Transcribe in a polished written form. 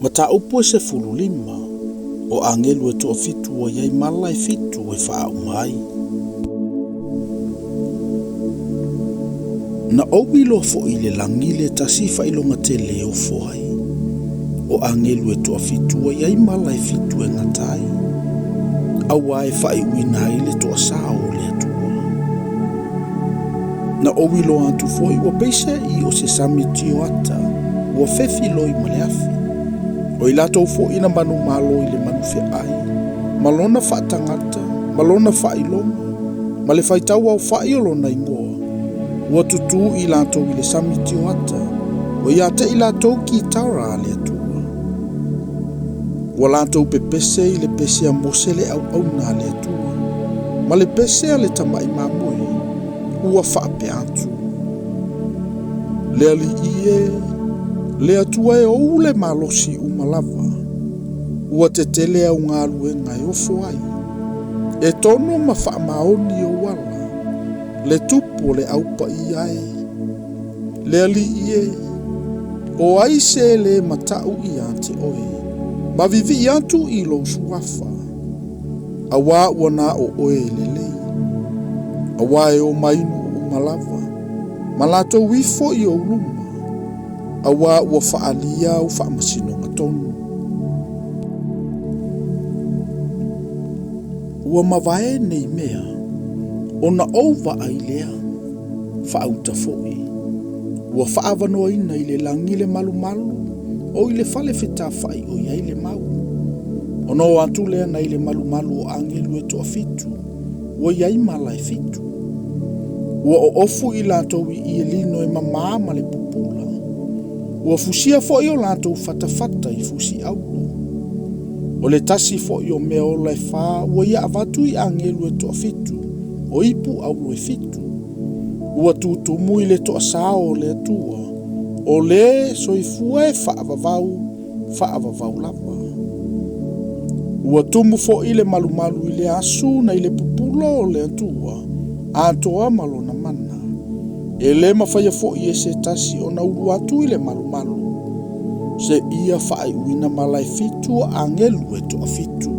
Mataupu e 15, o agelu e toafitu ua i ai mala e fitu e faaauma ai. Na ou iloa foi i le lagi le tasi faailoga tele e ofo ai, o agelu e toafitu ua i ai mala e fitu e gata ai, auā e faaiuina ai le toasā o le Atua. Na ou iloa atu foi ua peiseai o se sami tioata ua fefiloi ma le afi. O i latou foi na manumalo i le manufeai, ma lona faatagata, ma lona faailoga, ma le faitau aofa'i o lona igoa, ua tutū i latou i le sami tioata, o ia te i latou kitara a le Atua. Ua latou pepese i le pese a Mose le auauna a le Atua, ma le pese a le Tama'i Mamoe, ua faapea atu, Le Alii e, le Atua e ou le malosi uma lava, ua tetele au galuega e ofo ai, e tonu ma faamaoni ou ala, le Tupu o le Au Paia e. Le Alii e, o ai se lē mata'u ia te oe, ma vivii atu i lou suafa, auā ua na o oe e lelei, auā e omai nuu uma lava, ma latou ifo i ou luma, auā ua faaalia au faamasinoga tonu. Ua mavae nei mea, ona ou vaai lea, faauta foi, ua faaavanoaina i le lagi le malumalu o i le fale fetafa'i o i ai le mau. Ona o atu lea nai le malumalu o agelu e toafitu, ua i ai mala e fitu. Ua oofu i latou i ie lino e mamā ma le pupula. Ua fusia foi o latou fatafata i fusi auro. O le tasi foi o mea ola e fā ua ia avatu i agelu e toafitu, o ipu auro e fitu. Ua tutumu i le toasā o le Atua, o le soifua e faavavau, faavavau lava. Ua tumu foi le malumalu i le asu nai le pupula o le Atua, atoa ma lona mana. E lē mafaia foi e se tasi ona ulu atu i le malumalu, seia faaiuina mala e fitu a agelu e toafitu.